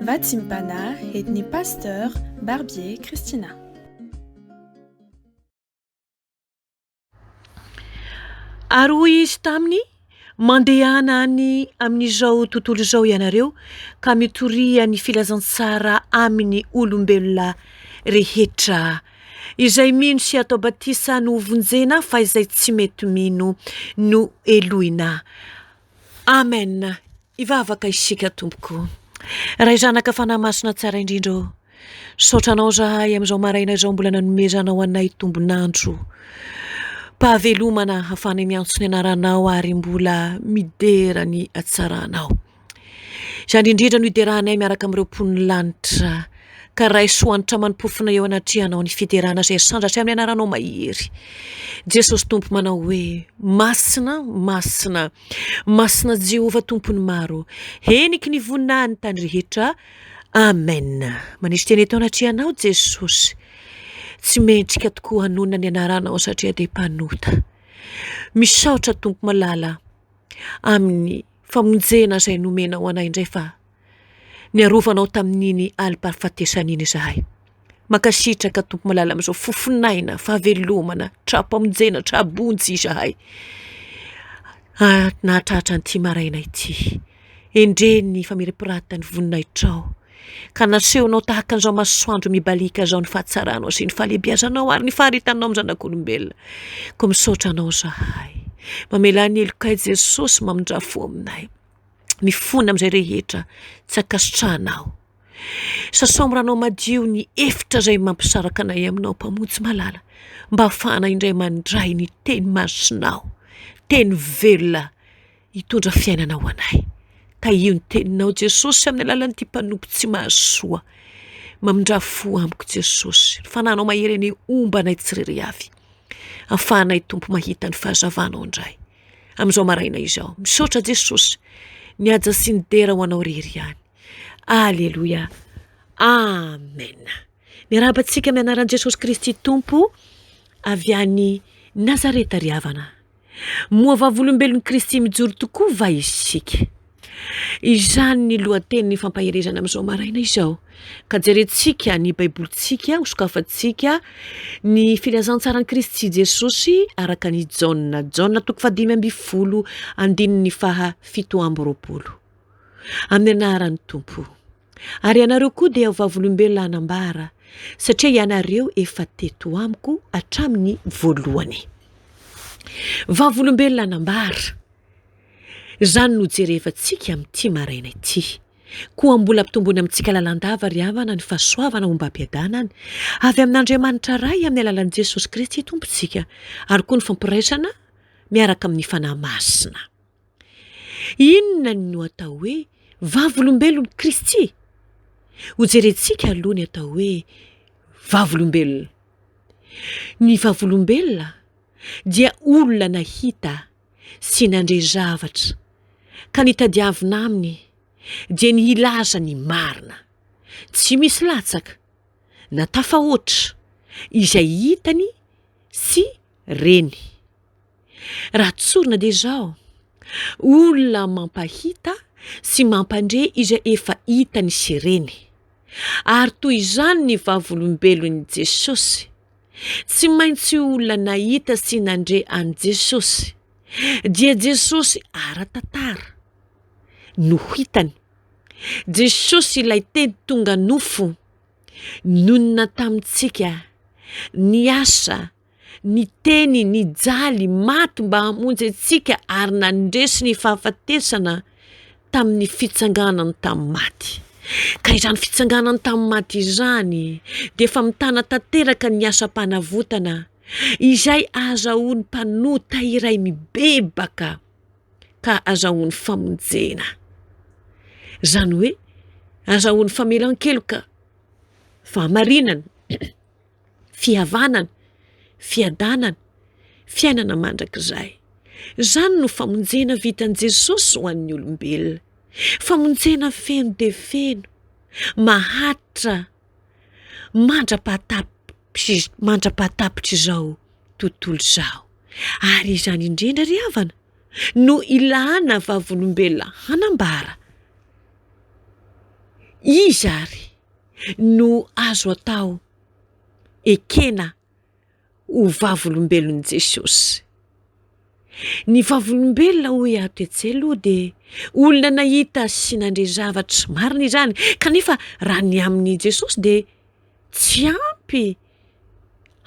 Vatsim-panahy entin'ny Pasteur Barbier Christina. Ary hoy izy taminy, Mandehana any amin'izao tontolo izao ianareo, ka mitoria ny filazantsara amin'ny olombelona rehetra. Izay mino sy atao batisa no hovonjena, fa izay tsy mety mino no helohina. Amen. Hivavaka isika tompoko. Ray Zanaka Fanahy Masina tsara indrindra ô. Misaotra anao zahay amin'izao maraina izao mbola nanomezanao anay tombon'andro. Pahavelomana hahafahanay miantso ny anaranao ary mbola midera ny hatsaranao. Izany indrindra no iderahanay miaraka amin'ireo mponin'ny lanitra. Ka raiso hanitra amam-pofona eo anatrehanao ny fiderana izay asandratra amin'ny anaranao mahery. Jesosy Tompo manao hoe, Masina, masina, masina Jehovah Tompon'ny maro, heniky ny voninahiny tany rehetra. Amen. Manisy teny eto anatrehanao Jesosy. Tsy mendrika tokoa hanonona ny anaranao satria dia mpanota. Misaotra Tompo malala amin'ny famonjena izay nomenao anay indray fa niarovanao tamin'iny alim-pahafatesana iny izahay. Mankasitraka Tompo malala amin'izao fofon'aina, fahavelomana, tra-pamonjena, tra-bonjy izahay. Ah, nahatratra an'ity maraina ity. Endrey ny famirapiratan'ny voninahitrao, ka nasehonao tahaka an'izao masoandro mibaliaka izao ny fahatsaranao sy ny fahalehibiazanao ary ny faharetanao amin'ny zanak'olombelona. Koa misaotra anao izahay. Mamelà ny helokay Jesosy, mamindrà fo aminay. Mifona amin'izay rehetra tsy ankasitrahanao. Sasao amin'ny ranao madio ny efitra izay mampisaraka anay aminao Mpamonjy malala, mba hahafahana indray mandray ny teny masinao, teny velona hitondra fiainana ho anay. Tahio ny teninao Jesosy amin'ny alalan'ity mpanompo tsy mahasoa. Mamindrà fo amiko Jesosy. Ny fanahinao mahery anie homba anay tsirairay avy. Afahanay Tompo mahita ny fahazavanao indray. Amin'izao maraina izao. Misaotra Jesosy. Ny haja sy ny dera ho anao rery ihany. Aleloia. Amen. Miarahaba antsika amin'ny anaran'i Jesosy Kristy Tompo avy any Nazareta ry havana. Moa vavolombelon'i Kristy mijoro tokoa va isika? Izany ny lohatenin'ny fampaherezana amin'izao maraina izao. Ka jerentsika ny Baibolintsika, hosokafantsika ny filazantsaran'i Kristy Jesosy araka an'i Jaona. Jaona toko fahadimy ambin'ny folo, andininy faha 27. Amin'ny anaran'ny Tompo. Ary ianareo koa dia ho vavolombelona hanambara, satria ianareo efa teto amiko hatramin'ny voalohany. Vavolombelona hanambara. Izany no jerevantsika amin'ity maraina ity. Koa mbola ampitomboina amintsika lalandava ry havana ny fahasoavana ombam-piadanana avy amin'Andriamanitra Ray amin'ny alalan'i Jesosy Kristy Tompontsika, ary koa ny fampiraisana miaraka amin'ny Fanahy Masina. Inona no atao hoe vavolombelon'i Kristy? Hojerentsika aloha ny atao hoe vavolombelona. Ny vavolombelona dia olona nahita sy nandre zavatra ka ny tadiavina aminy dia ny hilaza ny marina, tsy misy latsaka na tafahoatra izay hitany sy reny. Raha tsorina dia izao, olona mampahita sy mampandre izay efa hitany sy reny. Ary toy izany ny vavolombelon'i Jesosy. Tsy maintsy olona nahita sy nandre an'i Jesosy. Dia Jesosy ara-tantara no hitany. Jesosy ilay Teny tonga nofo, nonina tamintsika, niasa, Niteny, nijaly, maty mba hamonjy antsika ary nandresy ny fahafatesana tamin'ny fitsanganany tamin'ny maty. Ka izany fitsanganany tamin'ny maty izany dia efa mitana tanteraka ny asam-panavotana izay ahazahoan'ny mpanota iray mibebaka ka azahoany famonjena. Izany hoe azahoany famelan-keloka, fahamarinana. fihavanana, fiadanana, fiainana mandrakizay. Izany no famonjena vitan'i Jesosy ho an'ny olombelona. Famonjena feno dia feno, maharitra mandra-pahatapitr'- mandra-pahatapitr'izao tontolo izao. Ary izany indrindra ry havana no ilana vavolombelona hanambara. Iza ary no azo atao ekena ho vavolombelon'i Jesosy? Ny vavolombelona hoy aho tetsy aloha dia olona nahita sy nandre zavatra, marina izany, kanefa raha ny amin'i Jesosy dia tsy ampy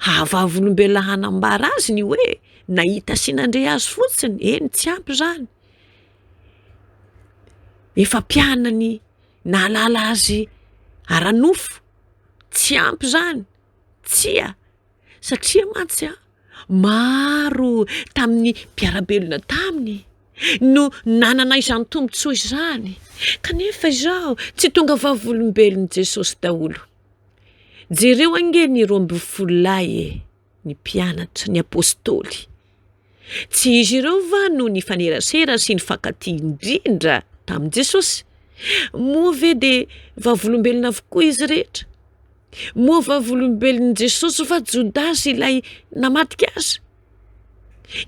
hahavavolombelona hanambara azy ny hoe nahita sy nandre azy fotsiny, eny tsy ampy izany. Efa mpianany nahalala azy ara-nofo, tsy ampy izany, tsia, satria mantsy an, maro tamin'ny mpiara-belona taminy no nanana izany tombontsoa izany, kanefa izao tsy tonga vavolombelon'i Jesosy daholo. Jereo ange ny 12 lahy e, ny mpianatra, ny apostoly. Tsy izy ireo va no nifanerasera sy nifankatia indrindra tamin'i Jesosy? Moa ve dia vavolombelona avokoa izy rehetra? Moa vavolombelon'i Jesosy va Jodasy ilay namadika azy?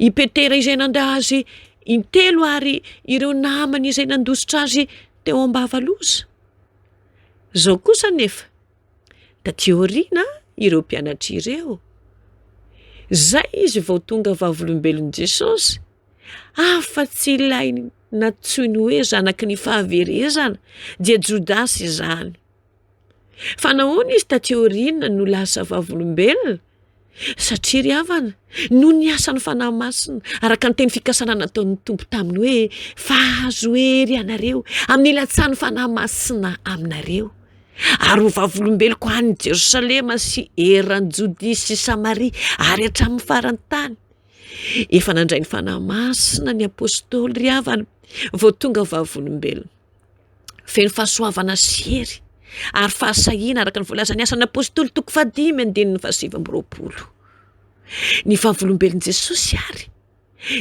I Petera izay nandà azy intelo ary ireo namany izay nandositra azy teo am-bava loza? Izao kosa anefa, Taty aoriana, ireo mpianatra ireo, izay izy vao tonga vavolombelon'i Jesosy, afa-tsy ilay nantsoiny hoe zanaky ny fahaverezana, dia Jodasy izany. Fa nahoana izy taty aoriana no lasa vavolombelona? Satria ry havana, noho ny asan'ny Fanahy Masina, araka ny teny fikasana nataon'ny Tompo taminy hoe, Fa hahazo hery ianareo amin'ny hilatsahan'ny Fanahy Masina aminareo, ary ho vavolombeloko any Jerosalema sy eran'i Jodia sy Samaria ary hatramin'ny faran'ny tany. Efa nandray ny Fanahy Masina ny Apostoly ry havana, vao tonga vavolombelona. Feno fahasoavana sy hery ary fahasahiana araka ny voalazan'ny Asan'ny Apostoly toko fahadimy andininy fahasivy amby roapolo. Ny vavolombelon'i Jesosy ary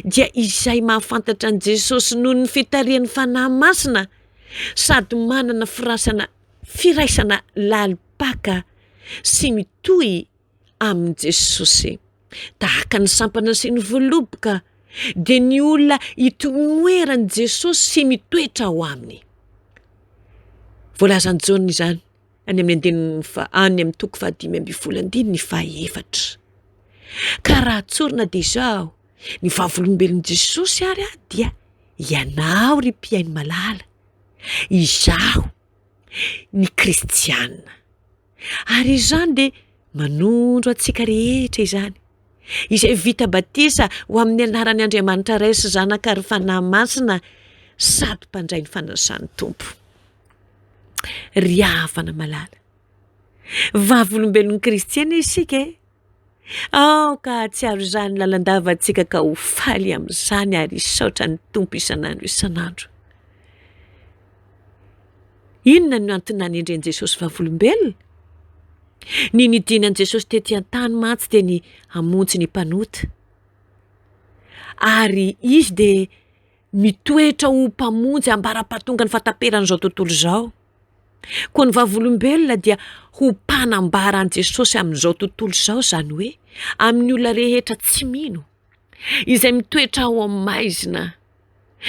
dia izay mahafantatra an'i Jesosy noho ny fitarihan'ny Fanahy Masina sady manana firasana firaisana lalim-paka sy mitohy amin'i Jesosy. Tahaka ny sampana sy ny voaloboka dia ny olona itoeran'i Jesosy sy mitoetra ao aminy. Voalazan'i Jaona izany any amin'ny andininy fa any amin'ny toko faha-15 andininy fahaefatra. Ka raha tsorina dia izao, ny vavolombelon'i Jesosy ary aho dia ianao ry mpihaino malala, izaho, ny kristiana. Ary izany dia manondro antsika rehetra izany, izay vita batisa ho amin'ny anaran'ny Andriamanitra Ray sy Zanaka ary Fanahy Masina sady mpandray ny fanasan'ny Tompo. Ry havana malala, vavolombelon'ny Kristy anie isika e! Aoka hahatsiaro izany lalandava antsika ka ho faly amin'izany ary hisaotra ny Tompo isan'andro isan'andro. Inona no antony nanendren'i Jesosy vavolombelona? Ny nidinan'i Jesosy tety an-tany mantsy dia ny hamonjy ny mpanota. Ary izy dia mitoetra ho mpamonjy ambara-pahatonga ny fahataperan'izao tontolo izao. Koa ny vavolombelona dia ho mpanambara an'i Jesosy amin'izao tontolo izao, izany hoe amin'ny olona rehetra tsy mino, izay mitoetra ao amin'ny maizina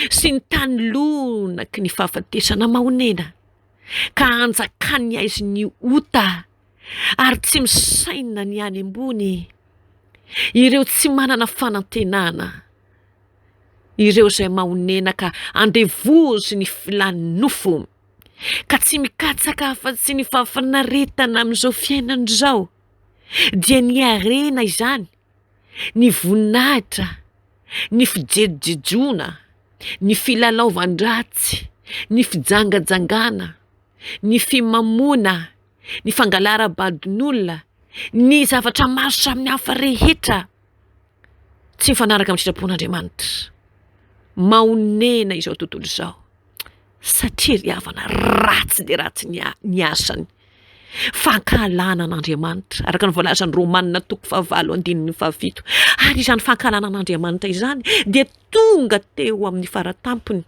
sy ny tany lonaky ny fahafatesana mahonena, ka anjakan'ny haizin'ny ota ary tsy misaina ny any ambony, ireo tsy manana fanantenana, ireo izay mahonena ka andevozin'ny filan'ny nofo. ka tsy mikatsaka afa-tsy ny fahafinaretana amin'izao fiainana izao, dia ny harena izany, ny voninahitra, ny fijejojejoana, ny filalaovan-dratsy, ny fijangajangana, ny fimamoana, ny fangalara-badin'olona, ny zavatra maro samihafa rehetra tsy mifanaraka amin'ny sitrapon'Andriamanitra. Mahonena izao tontolo izao. Satria ry havana, ratsy dia ratsy ny ny asany. Fankahalana an'Andriamanitra, araka ny voalazan'ny Romanina toko fahavalo andininy fahafito. Ary izany fankahalana an'Andriamanitra izany dia tonga teo amin'ny faratampony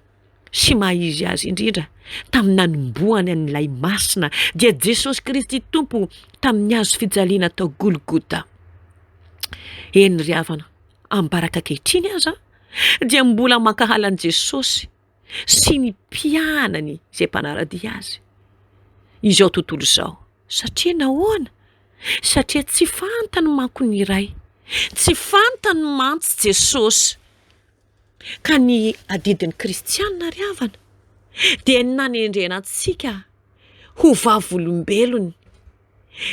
sy maha izy azy indrindra tamin'ny nanombohany an'ilay Masina, dia Jesosy Kristy Tompo tamin'ny hazo fijaliana tao Golgota. Eny ry havana, ambaraka ankehitriny aza dia mbola mankahala an'i Jesosy sy ny mpianany izay mpanara-dia azy. izao tontolo izao. Satria nahoana? Satria tsy fantany manko ny Ray. Tsy fantany mantsy Jesosy. Ka ny adidin'ny kristiana ry havana dia ny nanendrena antsika ho vavolombelony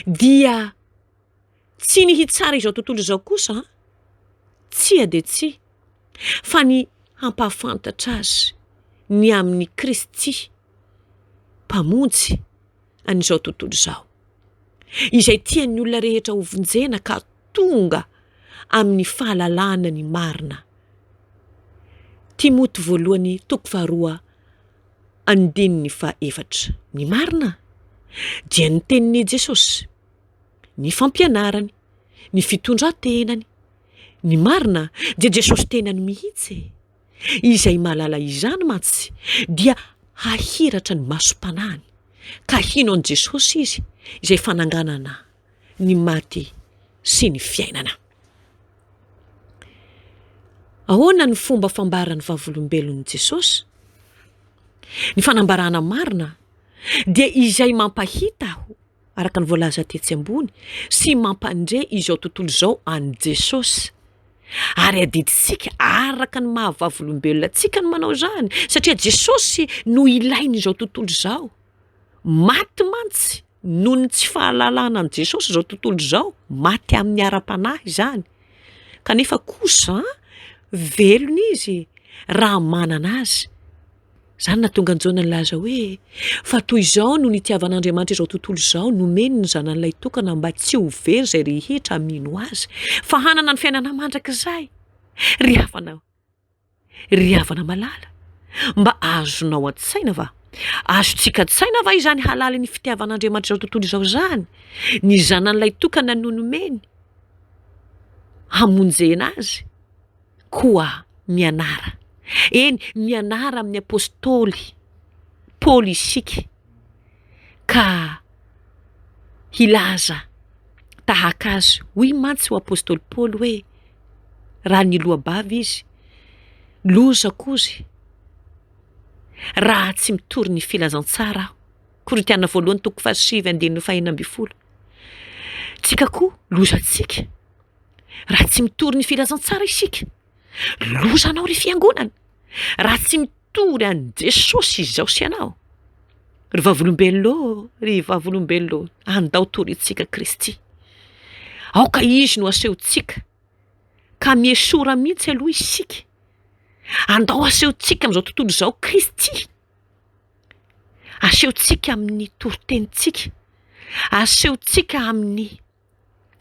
dia tsy ny hitsara izao tontolo izao kosa an, tsia dia tsia, fa ny hampahafantatra azy ny amin'i Kristy Mpamonjy an'izao tontolo izao, izay tian'ny olona rehetra hovonjena ka tonga amin'ny fahalalana ny marina. Timoty voalohany toko faharoa andininy fahaefatra. Ny marina dia ny tenin'i Jesosy, ny fampianarany, ny fitondran-tenany. Ny marina dia Jesosy tenany mihitsy e. Izay mahalala izany mantsy dia hahiratra ny masom-panahiny ka hino an'i Jesosy izy izay fananganana ny maty sy ny fiainana. Ahoana ny fomba fambaran'ny vavolombelon'i Jesosy? Ny fanambarana marina dia izay mampahita aho, araka ny voalaza tetsy ambony, sy mampandre izao tontolo izao an'i Jesosy. Ary adidintsika araka ny maha vavolombelona antsika ny manao izany, satria Jesosy no ilain'izao tontolo izao. Maty mantsy noho ny tsy fahalalana an'i Jesosy izao tontolo izao, maty amin'ny ara-panahy izany. Kanefa kosa velona izy raha manana azy. Izany nahatonga an'i Jaona nilaza hoe, Fa toy izao no nitiavan'Andriamanitra izao tontolo izao, nomeny ny Zanany lahitokana mba tsy ho very izay rehetra mino Azy, fa hanana ny fiainana mandrakizay. Ry havana Ry havana malala, mba azonao an-tsaina va? Azontsika an-tsaina va izany halalin'ny fitiavan'Andriamanitra izao tontolo izao izany? Ny Zanany Lahitokana no nomeny hamonjena azy. Koa mianara. Eny, mianara amin'ny apostoly Paoly isika, ka hilaza tahaka azy. Hoy mantsy io apostoly Paoly hoe, raha niloa-bava izy, lozako ozy raha tsy mitory ny filazantsara aho. Korintiana voalohany toko fahasivy andininy fahenina ambin'ny folo. Tsika koa lozantsika raha tsy mitory ny filazantsara isika. Lozanao ry fiangonana raha tsy mitory an'i Jesosy izao sy ianao. Ry vavolombelona ô, ry vavolombelona ô, andao torintsika Kristy. Aoka Izy no asehontsika, ka miesora mihitsy aloha isika. Andao asehontsika amin'izao tontolo izao Kristy. Asehontsika amin'ny toritenintsika, asehontsika amin'ny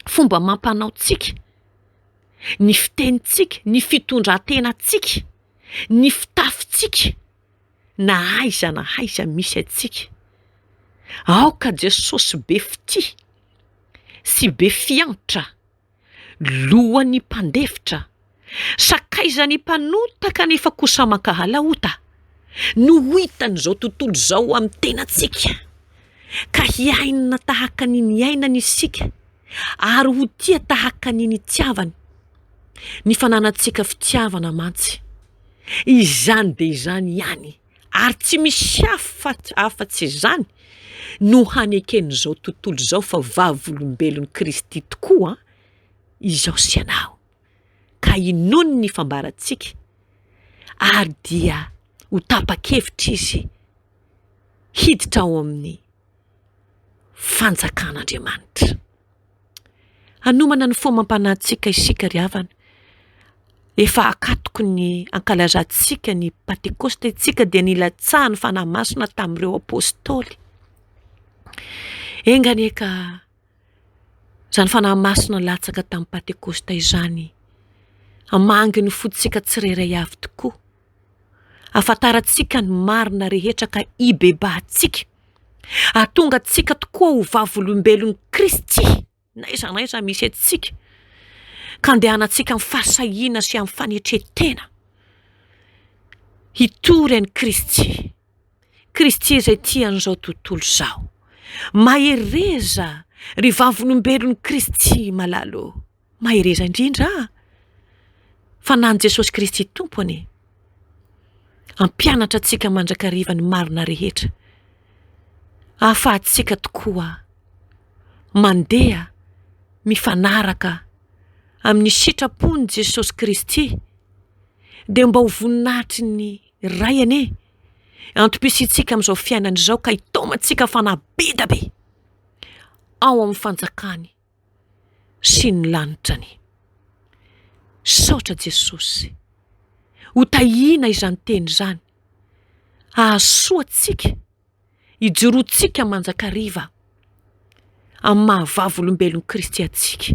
fomba amam-panaontsika, ny fitenintsika, ny fitondran-tenantsika, ny fitafintsika, na aiza na aiza misy antsika. Aoka Jesosy be fitia sy be fiantra, lohan'ny mpandefitra, sakaizan'ny mpanota kanefa kosa mankahala ota, no ho hitan'izao tontolo izao amin'ny tenantsika, ka hiaina tahaka ny niainany isika ary ho tia tahaka ny nitiavany. Ny fananantsika fitiavana mantsy, izany dia izany ihany ary tsy misy hafa afa-tsy izany no haneken'izao tontolo izao fa vavolombelon'i Kristy tokoa izao sy ianao. Ka inoany ny fambarantsika ary dia ho tapa-kevitra izy hiditra ao amin'ny fanjakan'Andriamanitra. Hanomana ny fo amam-panahintsika isika ry havana. Efa akatoko ny ankalazantsika ny Pantekosta isika dia nilatsahan'ny Fanahy Masina tamin'ireo Apôstôly. Enga anie ka izany Fanahy Masina latsaka tamin'ny Pantekosta izany hamangy ny fontsika tsirairay avy tokoa. Ahafantarantsika ny marina rehetra ka hibebahantsika. Hahatonga antsika tokoa ho vavolombelon'i Kristy na aiza na aiza misy antsika, ka andehanantsika amin'ny fahasahiana sy amin'ny fanetren-tena hitory an'i Kristy, Kristy izay tia an'izao tontolo izao. Mahereza ry vavolombelon'i Kristy malala ô! Mahereza indrindra a! Fanahin'i Jesosy Kristy Tompo anie hampianatra antsika mandrakariva ny marina rehetra. Ahafahantsika tokoa mandeha mifanaraka amin'ny sitrapon'i Jesosy Kristy dia mba ho voninahitry ny Ray anie antom-pisiantsika amin'izao fiainana izao ka hitaomantsika fanahy be da be ao amin'ny fanjakany sy ny lanitrany. Misaotra Jesosy. Ho tahiana izany teny izany. Hahasoa antsika, hijoroantsika mandrakariva amin'ny maha vavolombelon'i Kristy antsika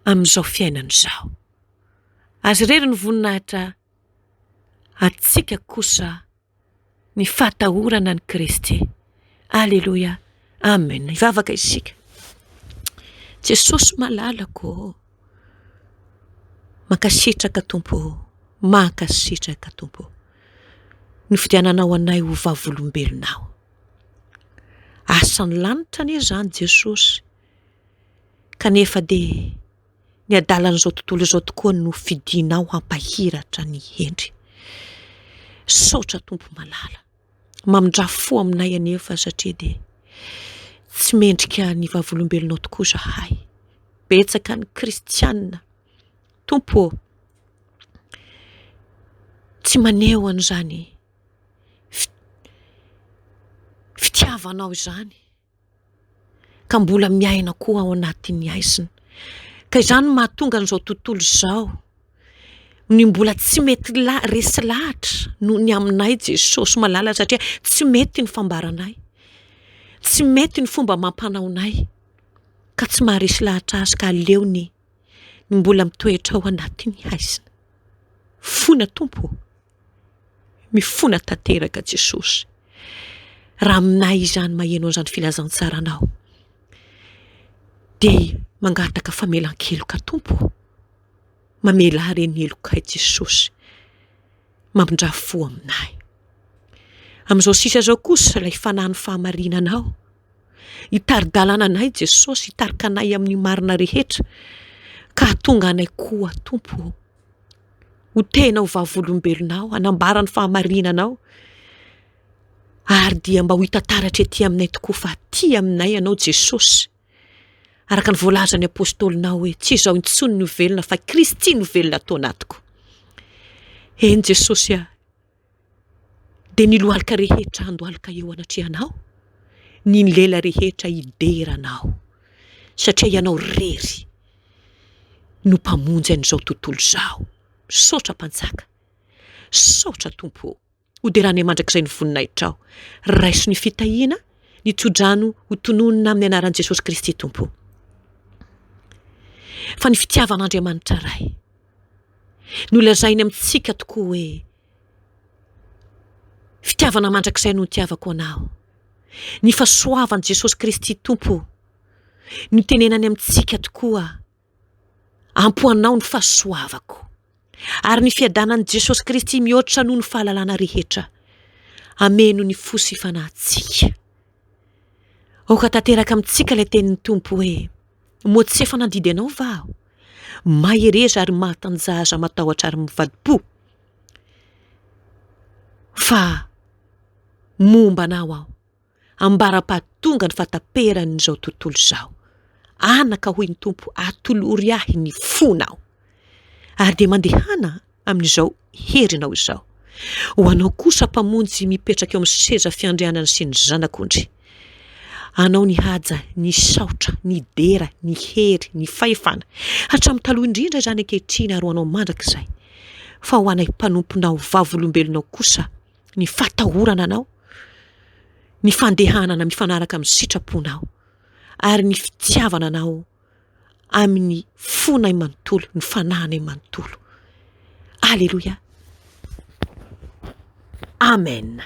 amin'izao fiainana izao. Azy irery ny voninahitra, antsika kosa ny fahatahorana an'i Kristy. Aleloia. Amen. Hivavaka isika. Jesosy malalako ô. Mankasitraka Tompo ô. Mankasitraka Tompo ô. Nifidiananao anay ho vavolombelonao. Asan'ny lanitra anie izany Jesosy. Kanefa dia Ny adalan'izao tontolo izao tokoa no fidinao hampahiratra ny hendry. Misaotra Tompo malala. Mamindrà fo aminay anefa satria dia tsy mendrika ny vavolombelonao tokoa izahay. Betsaka ny kristiana. Tompo ô, tsy maneho an'izany fitiavanao izany. ka mbola miaina koa ao anatin'ny haizina. Ka izany no mahatonga an'izao tontolo izao ny mbola tsy mety la- resy lahatra noho ny aminay Jesosy malala satria tsy mety ny fambaranay, tsy mety ny fomba amam-panaonay ka tsy maharesy lahatra azy ka aleony ny mbola mitoetra ao anatin'ny haizina. Fona Tompo ô! Mifona tanteraka Jesosy. Raha aminay izany maheno an'izany filazantsaranao dia mangataka famelan-keloka Tompo ô. Mamelà re ny helokay Jesosy. Mamindrà fo aminay. Amin'izao sisa izao kosa ilay fanahin'ny fahamarinanao. Hitari-dalana anay Jesosy, hitarika anay amin'ny marina rehetra ka hahatonga anay koa Tompo ô. Ho tena ho vavolombelonao, hanambara ny fahamarinanao, ary dia mba ho hita taratra ety aminay tokoa fa aty aminay ianao Jesosy. Araka ny voalazan'ny apostolinao hoe tsy izaho intsony no velona fa Kristy no velona ato anatiko. Eny Jesosy a, dia ny lohalika rehetra handohalika eo anatrehanao, ny lela rehetra hidera anao, satria ianao rery no mpamonjy an'izao tontolo izao. Misaotra Mpanjaka, misaotra Tompo ô. Hoderanay mandrakizay ny voninahitrao. Raiso ny fitahiana, ny tsodrano ho tononina amin'ny anaran'i Jesosy Kristy Tompo. Fa ny fitiavan'Andriamanitra Ray nolazainy amintsika tokoa hoe fitiavana mandrakizay no nitiavako anao. Ny fahasoavan'i Jesosy Kristy Tompo notenenany amintsika tokoa ampy ho anao ny fahasoavako. Ary ny fiadanan'i Jesosy Kristy mihoatra noho ny fahalalana rehetra. Ameno ny fo sy fanahintsika. Aoka tanteraka amintsika ilay tenin'ny Tompo hoe, Moa tsy efa nandidy anao va aho? Mahereza ary mahatanjaha aza matahotra ary mivadi-po. Fa momba anao aho. Ambara-pahatonga ny fahataperan'izao tontolo izao. Anaka, hoy ny Tompo, atolory ahy ny fonao. Ary dia mandehana amin'izao herinao izao. Ho anao kosa, Mpamonjy mipetraka eo amin'ny seza fiandrianana sy ny Zanak'ondry. Anao ny haja, ny saotra, ny dera, ny hery, ny fahefana. Hatramin'ny taloha indrindra izany ankehitriny ary ho anao mandrakizay. Fa ho anay mpanomponao, vavolombelonao kosa, ny fahatahorana anao, ny fandehanana mifanaraka amin'ny sitraponao, ary ny fitiavana anao amin'ny fonay manontolo, ny fanahinay manontolo. Aleloia. Amen.